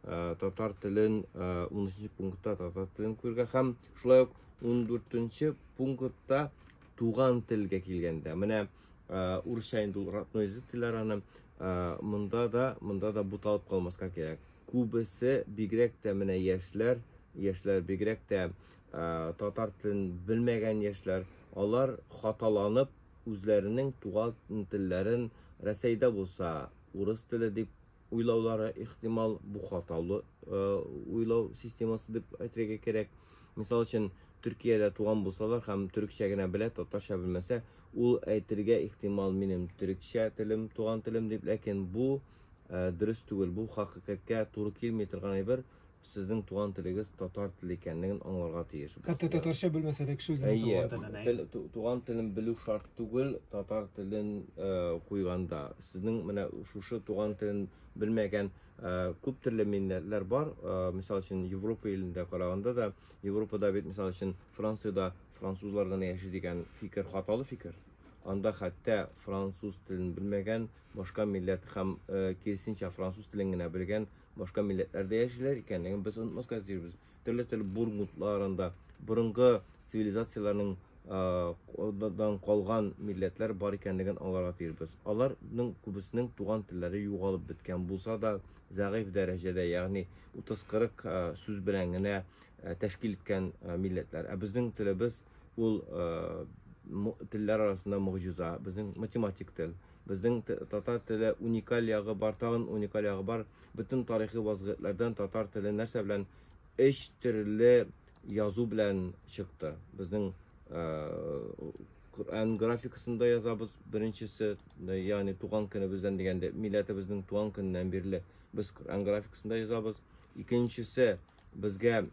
Татар телен 13 пунктта татар телен күрергә һәм шулай ук 14 пунктта туган телгә килгәндә. Менә урысча инде ул родной язык диләр аны. Монда да буталып калмаска кирәк. Күбесе, бигрәк тә менә яшьләр, яшьләр, бигрәк тә татар телен белмәгән яшьләр, алар хаталанып үзләренең туган телләрен Рәсәйдә булса урыс теле дип уйлаулары ихтимал. Бу хаталы уйлау системасы дип әйтергә кирәк. Мисал өчен, Төркиядә туган булсалар һәм төрекчә генә белә, татарча белмәсә, ул әйтергә ихтимал, минем төрекчә телем туган телем дип, ләкин бу дөрес түгел, бу хакыйкатькә туры килми торган әйбер. Сезнең туган телегез татар теле икәнлеген аңларга тиеш. Хәтта татарча белмәсә дә кеше үзенең туган телен. Тел, туган телен белү шарт түгел татар телен куйганда. Сезнең менә шушы туган телен белмәгән күп төрле милләтләр бар. Мисал өчен, Европа илендә караганда да, Европада бит, мисал өчен, Франциядә французлар гына яши дигән фикер хаталы фикер. Анда хәтта француз телен белмәгән башка милләт һәм киресенчә француз телен генә белгән башка милләтләр дә яшиләр икәнлеген без онытмаска тиешбез. Төрле-төрле бургундлар анда, борынгы цивилизацияләрнең дан калган милләтләр бар икәнлеген аңларга тиешбез. Аларның күбесенең туган телләре югалып беткән булса да, зәгыйфь дәрәҗәдә, ягъни 30-40 сүз белән генә тәшкил иткән милләтләр. Ә безнең телебез ул телләр арасында могҗиза, безнең математик тел. Безнең татар теле уникаль ягы бар, тагын уникаль ягы бар. Бөтен тарихи вазгыятьләрдән татар теле нәрсә белән, өч төрле язу белән чыкты. Безнең Коръән графикасында язабыз. Беренчесе, ягъни туган көнебездән дигәндә, милләтебезнең туган көненнән бирле без Коръән графикасында язабыз. Икенчесе, безгә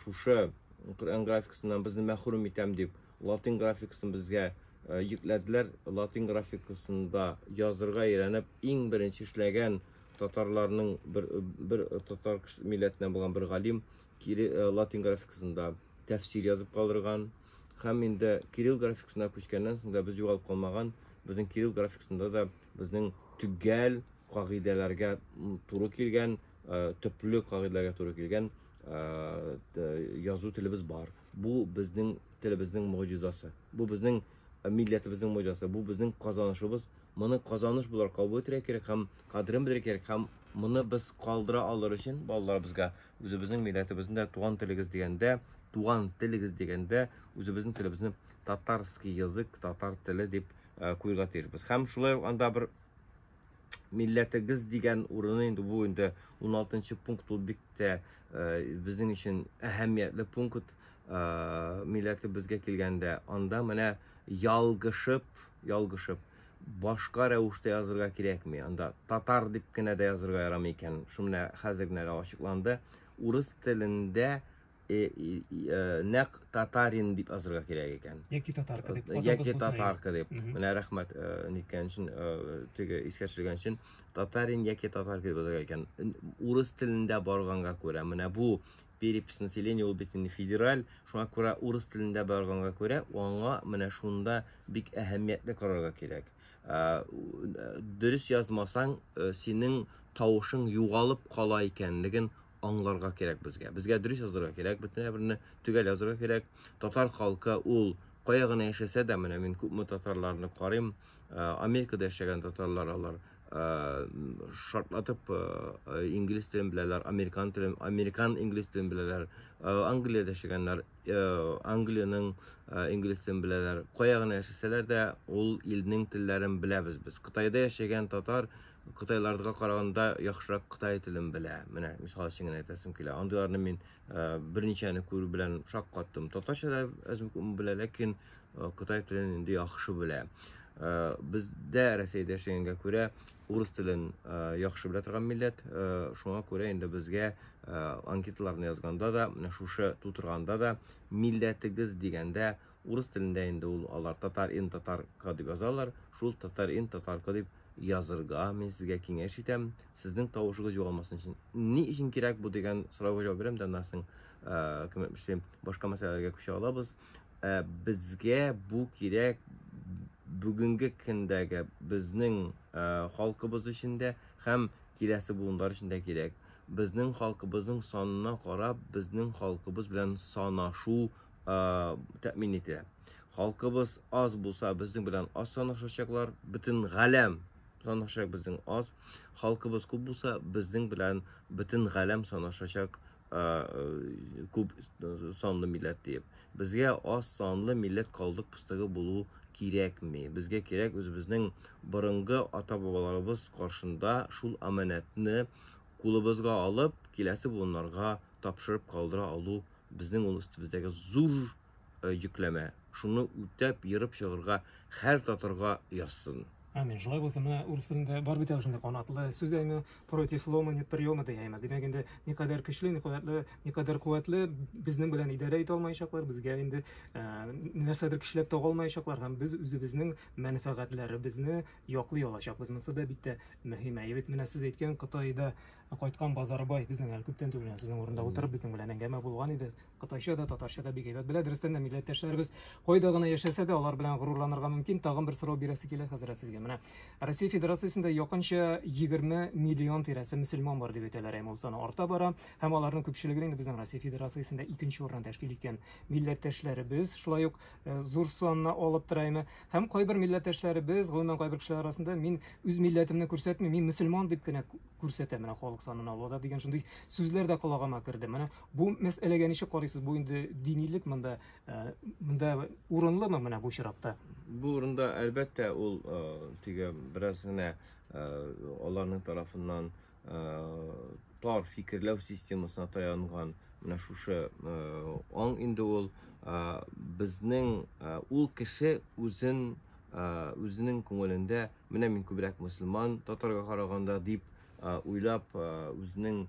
шушы Коръән графикасыннан безне мәхрүм итәм дип, латин графикасын безгә йөкләделәр. Латин графикасында язырга өйрәнеп, иң беренче эшләгән татарларның бер татар милләтеннән булган бер галим латин графикасында тәфсир язып калдырган. Һәм инде кирилл графикасына күчкәннән соң да без югалып калмаган. Безнең кирилл графикасында да безнең төгәл кагыйдәләргә туры килгән, төпле кагыйдәләргә туры килгән язу телебез бар. Бу безнең телебезнең могҗизасы. Бу безнең милләтебезнең могҗизасы. Бу безнең казанышыбыз. Моны казаныш буларак кабул итәргә кирәк һәм кадерен белергә кирәк, һәм моны без калдыра алыр өчен балаларыбызга үзебезнең милләтебезнең дә туган телегез дигәндә, туган телегез дигәндә үзебезнең телебезне татарский язык, татар теле дип куярга тиешбез. Һәм шулай ук анда бер милләтегез дигән урыны инде, бу инде 16 пункт, ул бик тә безнең өчен әһәмиятле пункт. Милләтебезгә килгәндә, анда менә ялгышып башка рәвештә язырга кирәкми. Анда татар дип кенә дә язырга ярамый икән. Шу менә хәзер генә ачыкланды. Урыс телендә нәкъ татарин дип язырга кирәк икән. Яки татарка дип. Яки татарка дип. Менә рәхмәт ниткән өчен, теге искә төшергән өчен. Татарин яки татарка дип язырга икән. Урыс телендә барганга күрә, менә бу перепись населения ул бит инде федераль, шуңа күрә урыс телендә барганга күрә, аңа менә шунда бик әһәмиятле карарга кирәк. Дөрес язмасаң, синең тавышың югалып кала икәнлеген аңларга кирәк безгә. Безгә дөрес язырга кирәк, бөтен берне төгәл язырга кирәк. Татар халкы ул кая гына яшәсә дә, менә мин күпме татарларны карыйм, Америкада яшәгән татарлар, алар шартлатып инглиз телен беләләр, американ телен, американ инглиз телен беләләр. Англиядә яшәгәннәр Англиянең инглиз телен беләләр. Кая гына яшәсәләр дә, ул илнең телләрен беләбез без. Кытайда яшәгән татар кытайларга караганда яхшырак кытай телен белә. Менә мисал өчен генә әйтәсем килә. Андыйларны мин берничәне күрү белән шаккаттым. Татарча да әзме-күпме белә, ләкин кытай телен инде яхшы белә. Бездә Рәсәйдә яшәгәнгә күрә, урыс телен яхшы белә торган милләт, шуңа күрә инде безгә анкеталарны язганда да, менә шушы тутырганда да, милләтегез дигәндә, урыс телендә инде ул алар татар-ин, татарка дип язалар, шул татар-ин, татарка дип язырга мин сезгә киңәш итәм, сезнең тавышыгыз югалмасын өчен. Ни өчен кирәк бу дигән сорауга җавап бирәм дә, аннан соң, кем әйтмешли, башка мәсьәләләргә күчә алабыз. Безгә бу кирәк бүгенге көндәге безнең халкыбыз өчен дә һәм киләсе буыннар өчен дә кирәк. Безнең халкыбызның санына карап, безнең халкыбыз белән санашу тәэмин ителә. Халкыбыз аз булса, безнең белән аз санашачаклар, бөтен галәм санашачак безнең аз. Халкыбыз күп булса, безнең белән бөтен галәм санашачак күп санлы милләт диеп. Безгә аз санлы милләт калдык пыстыгы булу кирәкми. Безгә кирәк үзебезнең борынгы ата-бабаларыбыз каршында шул аманәтне кулыбызга алып, киләсе буыннарга тапшырып калдыра алу безнең ул өстебездәге зур йөкләмә. Шуны үтәп, ерып чыгарга һәр татарга язсын. Амин. Шулай булсын. Менә урыс телендә бар бит әле шундый канатлы сүз әйме, против лома нет приема ди әйме. Димәк инде никадәр көчле, никадәр никадәр куәтле безнең белән идарә итә алмаячаклар, безгә инде нәрсәдер көчләп тага алмаячаклар һәм без үзебезнең мәнфәгатьләребезне яклый алачакбыз. Монысы да бик тә мөһим. Әйе бит, менә сез әйткән Кытайда кайткан Базарбай безнең әле күптән түгел сезнең урында утырып безнең белән әңгәмә булган иде. Кытайча да, татарча да бик әйбәт белә. Дөрестән дә милләттәшләребез кайда гына яшәсә дә, алар белән горурланырга мөмкин. Тагын бер сорау бирәсе килә, хәзрәт, сезгә. Менә Россия Федерациясендә якынча 20 миллион тирәсе мөселман бар дип әйтәләр. Әмма ул саны арта бара һәм аларның күпчелеген инде безнең Россия Федерациясендә икенче урынны тәшкил иткән милләттәшләребез шулай ук зур санны алып тора име. Һәм кайбер милләттәшләребез, гомумән кайбер кешеләр арасында мин үз милләтемне күрсәтмим, мин мөселман дип кенә күрсәтәм, менә халык санын алуда дигән шундый сүзләр дә колагыма керде. Менә бу мәсьәләгә ничек карыйсыз? Бу инде динилек монда, монда урынлымы менә бу очракта? Бу урында әлбәттә ул теге бераз генә аларның тарафыннан тар фикерләү системасына таянган менә шушы аң инде ул безнең ул кеше үзен үзенең күңелендә менә мин күбрәк мөселман татарга караганда дип уйлап үзенең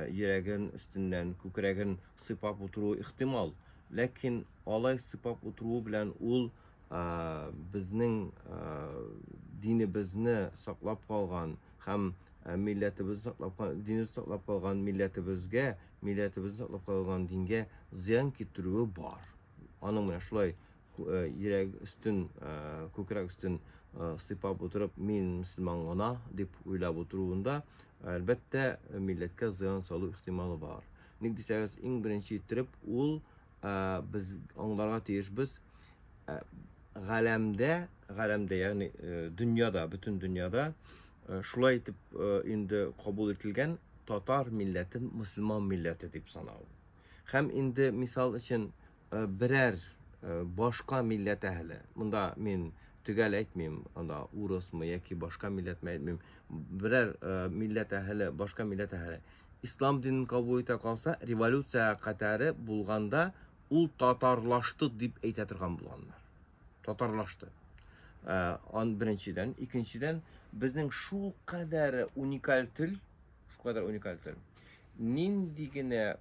йөрәген өстеннән күкрәген сыйпап утыруы ихтимал. Ләкин алай сыйпап утыруы белән ул безнең динебезне саклап калган һәм милләтебезне саклап динебезне саклап калган милләтебезгә, милләтебезне саклап калган дингә зыян китерүе бар. Аның менә шулай йөрәк өстен, күкрәк өстен сыйпап утырып, мин мөселман гына дип уйлап утыруында, әлбәттә, милләткә зыян салу ихтималы бар. Ник дисәгез, иң беренче иттереп ул без аңларга тиешбез, галәмдә, галәмдә, ягъни дөньяда, бөтен дөньяда шулай итеп инде кабул ителгән татар милләтен мөселман милләте дип санау. Һәм инде мисал өчен берәр башка милләт әһеле, монда мин төгәл әйтмим, анда урысмы яки башка милләтме әйтмим, берәр милләт әһеле, башка милләт әһеле ислам динен кабул итә калса, революция катары булганда ул татарлашты дип әйтә торган булганнар. Татарлашты. Ан беренчедән, икенчедән, безнең шул кадәр уникаль тел, шул кадәр уникаль тел. Нинди генә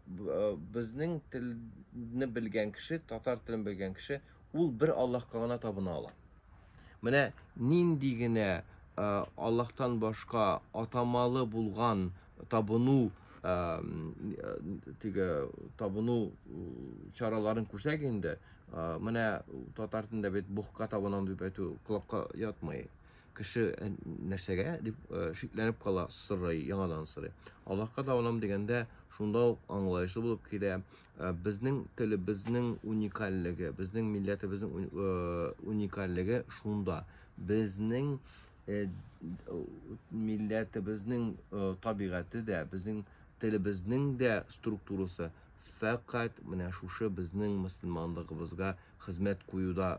безнең телне белгән кеше, татар телен белгән кеше, ул бер Аллаһка гына табына ала. Менә нинди генә Аллаһтан башка атамалы булган табыну теге табыну чараларын күрсәк инде, менә татар телендә бит Богка табынам дип әйтү колакка ятмый. Кеше нәрсәгә дип шикләнеп кала, сорый, яңадан сорый. Аллаһка табынам дигәндә шунда ук аңлаешлы булып килә. Безнең телебезнең уникальлеге, безнең милләтебезнең уникальлеге шунда. Безнең милләтебезнең табигате дә, безнең телебезнең дә структурасы фәкать менә шушы безнең мөселманлыгыбызга хезмәт куюда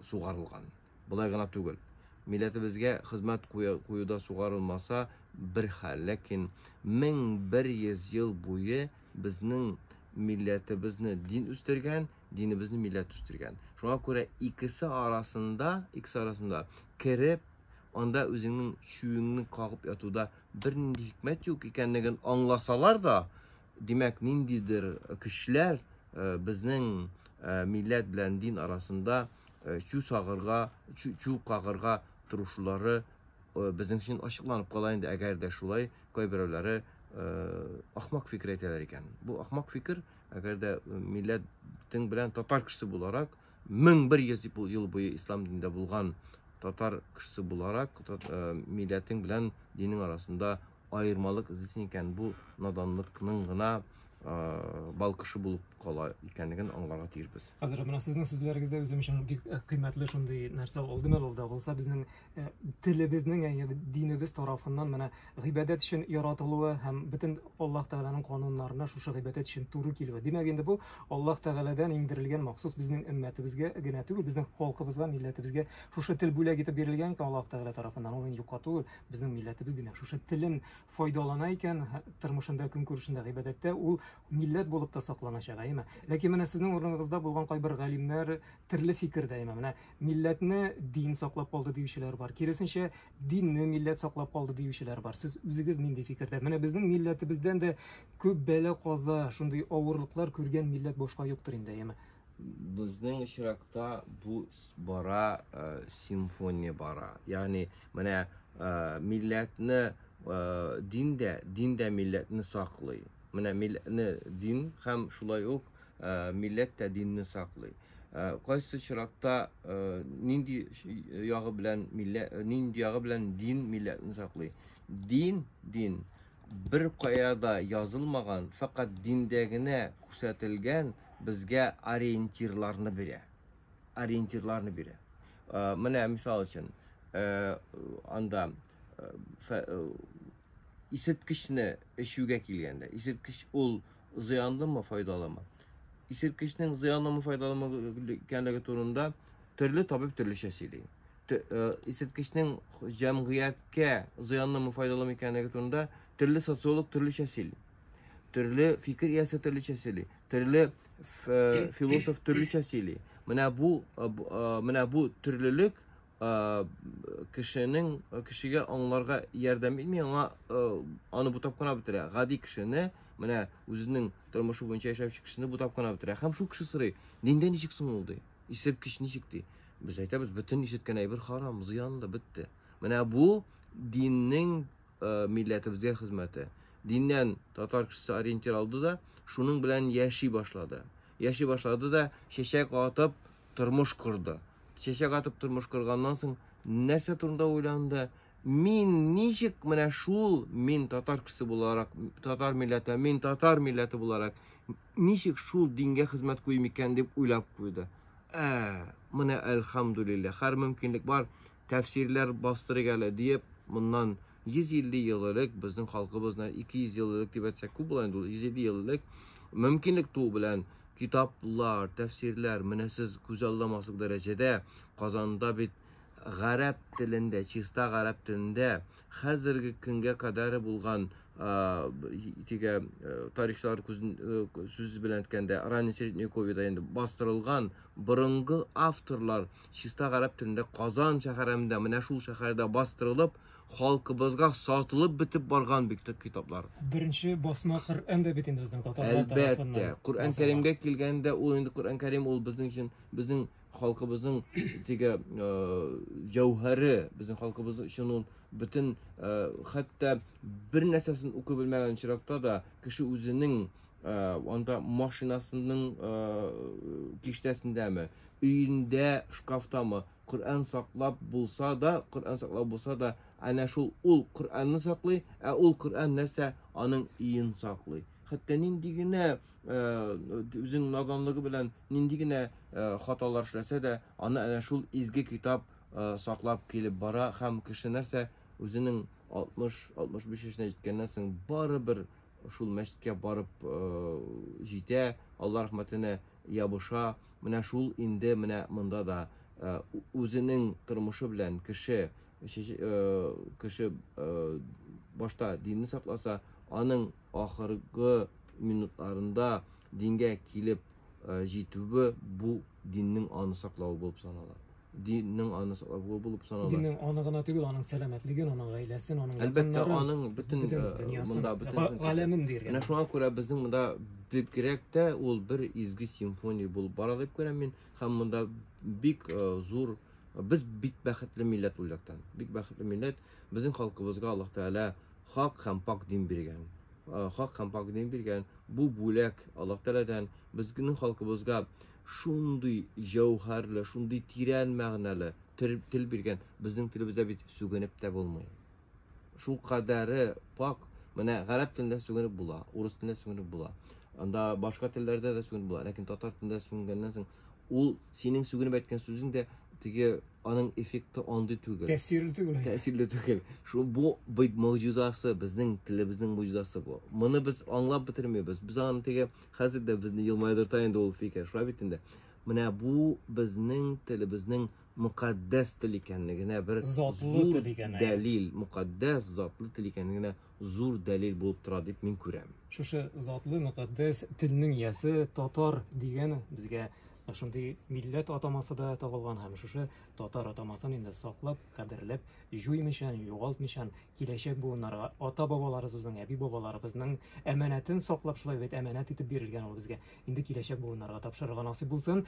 сугарылган. Болай гына түгел. Милләтебезгә хезмәт куюда сугарылмаса бер хәл, ләкин 1100 ел буе безнең милләтебезне дин үстергән, динебезне милләт үстергән. Шуңа күрә икесе арасында, икесе арасында кереп, анда үзеңнең чүеңне кагып ятуда бернинди хикмәт юк икәнлеген аңласалар да, димәк, ниндидер көчләр безнең милләт белән дин арасында чү сагырга, чү кагырга торышулары безнең өчен ачыкланып кала инде, әгәр дә шулай кайберәүләре ахмак фикер әйтәләр икән. Бу ахмак фикер, әгәр дә милләтең белән татар кешесе буларак, 1100 ел буе ислам динендә булган татар кешесе буларак, милләтең белән динең арасында аермалык эзлисең икән, бу наданлыкның гына балкышы булып кала икәнлеген аңларга тиешбез. Хәзер менә сезнең сүзләрегездә үзем өчен бик кыйммәтле шундый нәрсә алдым әле, ул да булса безнең телебезнең, ягъни динебез тарафыннан менә гыйбадәт өчен яратылуы һәм бөтен Аллаһ Тәгаләнең кануннарына шушы гыйбадәт өчен туры килүе. Димәк, инде бу Аллаһ Тәгаләдән иңдерелгән махсус безнең өммәтебезгә генә түгел, безнең халкыбызга, милләтебезгә шушы тел бүләк итеп бирелгән икән Аллаһ Тәгалә тарафыннан. Ул инде юкка түгел, безнең милләтебез, димәк, шушы телен файдалана икән, тормышында, көнкүрешендә, гыйбадәттә, ул милләт булып та сакланачак, әйеме? Ләкин менә сезнең урыныгызда булган кайбер галимнәр төрле фикердә, әйеме? Менә милләтне дин саклап калды диючеләр бар. Киресенчә, динне милләт саклап калды диючеләр бар. Сез үзегез нинди фикердә? Менә безнең милләтебездән дә күп бәла-каза, шундый авырлыклар күргән милләт башка юктыр инде, әйеме? Безнең очракта бу бара, симфония бара. Ягъни менә милләтне дин дә, дин дә милләтне саклый. Менә милләтне дин һәм шулай ук милләт тә динне саклый. Кайсы очракта нинди ягы белән милләт, нинди ягы белән дин милләтне саклый? Дин, дин бер кая да язылмаган, фәкать диндә генә күрсәтелгән безгә ориентирларны бирә. Ориентирларны бирә. Менә мисал өчен, анда исерткечне эчүгә килгәндә, исерткеч ул зыянлымы, файдалымы? Исерткечнең зыянлымы, файдалымы икәнлеге турында төрле табиб төрлечә сөйли. Исерткечнең җәмгыятькә зыянлымы, файдалымы икәнлеге турында төрле социолог төрлечә сөйли. Төрле фикер иясе төрлечә сөйли, төрле философ төрлечә сөйли. Менә бу менә бу төрлелек кешенең кешегә аңларга ярдәм итми, аңа аны бутап кына бетерә. Гади кешене, менә үзенең тормышы буенча яшәүче кешене бутап кына бетерә. Һәм шул кеше сорый: "Диндә ничек соң ул?" ди. Исерткеч ничек ди? Без әйтәбез, бөтен ишеткән әйбер харам, зыянлы, бетте. Менә бу диннең милләтебезгә хезмәте. Диннән татар кешесе ориентир алды да, шуның белән яши башлады. Яши башлады да, чәчәк атып тормыш корды. Чәчәк атып тормыш корганнан соң нәрсә турында уйланды? Мин ничек менә шул, мин татар кешесе буларак, татар милләте, мин татар милләте буларак, ничек шул дингә хезмәт куйым икән дип уйлап куйды. Ә, менә әлхәмдүлилләһ, һәр мөмкинлек бар, тәфсирләр бастырыйк әле диеп, моннан 150 ел элек безнең халкыбызны 200 ел элек дип әйтсәк күп була инде ул, 150 ел элек мөмкинлек туу белән китаплар, тәфсирләр, менә сез күз алдамаслык дәрәҗәдә Казанда бит гарәп телендә, чиста гарәп телендә хәзерге көнгә кадәр булган теге тарихчылар сүзе белән әйткәндә, ранний средневековьеда инде бастырылган борынгы авторлар чиста гарәп телендә Казан шәһәрендә, менә шул шәһәрдә бастырылып, халкыбызга сатылып бетеп барган бик тә китаплар. Беренче басма Коръән дә бит инде безнең татарлар тарафыннан. Әлбәттә, Коръән Кәримгә килгәндә, ул инде Коръән Кәрим ул безнең өчен, безнең халкыбызның теге җәүһәре, безнең халкыбыз өчен ул бөтен, хәтта бер нәрсәсен укый белмәгән очракта да кеше үзенең анда машинасының киштәсендәме, өендә шкафтамы, Коръән саклап булса да, Коръән саклап булса да, әнә шул ул Коръәнне саклый, ә ул Коръән нәрсә? Аның өен саклый. Хәтта нинди генә үзенең наданлыгы белән нинди генә хаталар эшләсә дә, аны әнә шул изге китап саклап килеп бара һәм кеше нәрсә үзенең 60-65 яшенә җиткәннән соң барыбер шул мәчеткә барып җитә, Алла рәхмәтенә ябыша. Менә шул инде менә монда да үзенең тормышы белән кеше кеше башта динне сакласа, аның ахыргы минутларында дингә килеп җитүе бу диннең аны саклавы булып санала. Диннең аны саклавы булып санала. Диннең аны гына түгел, аның сәламәтлеген, аның гаиләсен, аның Әлбәттә, аның бөтен монда бөтен галәмен диргән. Менә шуңа күрә безнең монда бигрәк тә ул бер изге симфония булып бара дип күрәм мин. Һәм монда бик зур без бик бәхетле милләт ул яктан. Бик бәхетле милләт. Безнең халкыбызга Аллаһ Тәгалә хак һәм пак дин биргән. Хак һәм пак дин биргән. Бу бүләк Аллаһ Тәгаләдән безнең халкыбызга шундый җәүһәрле, шундый тирән мәгънәле тел биргән. Безнең телебездә бит сүгенеп тә булмый. Шул кадәре пак. Менә гарәп телендә сүгенеп була, урыс телендә сүгенеп була. Анда башка телләрдә дә сүгенеп була. Ләкин татар телендә сүгенгәннән соң ул синең сүгенеп әйткән сүзең дә теге аның эффекты андый түгел. Тәэсирле түгел. Тәэсирле түгел. Шул бу бит могҗизасы, безнең телебезнең могҗизасы бу. Моны без аңлап бетермибез. Без аны теге хәзер дә безне елмайдырта инде ул фикер. Шулай бит инде. Менә бу безнең телебезнең мөкатдәс тел икәнлегенә бер затлы тел икән, дәлил, мөкатдәс затлы тел икәнлегенә зур дәлил булып тора дип мин күрәм. Шушы затлы мөкатдәс телнең иясе татар дигән безгә шундый милләт атамасы да тагылган һәм шушы татар атамасын инде саклап, кадерләп, җуймыйча, югалтмыйча киләчәк буыннарга ата-бабаларыбызның, әби-бабаларыбызның әманәтен саклап, шулай бит әманәт итеп бирелгән ул безгә. Инде киләчәк буыннарга тапшырырга насыйп булсын.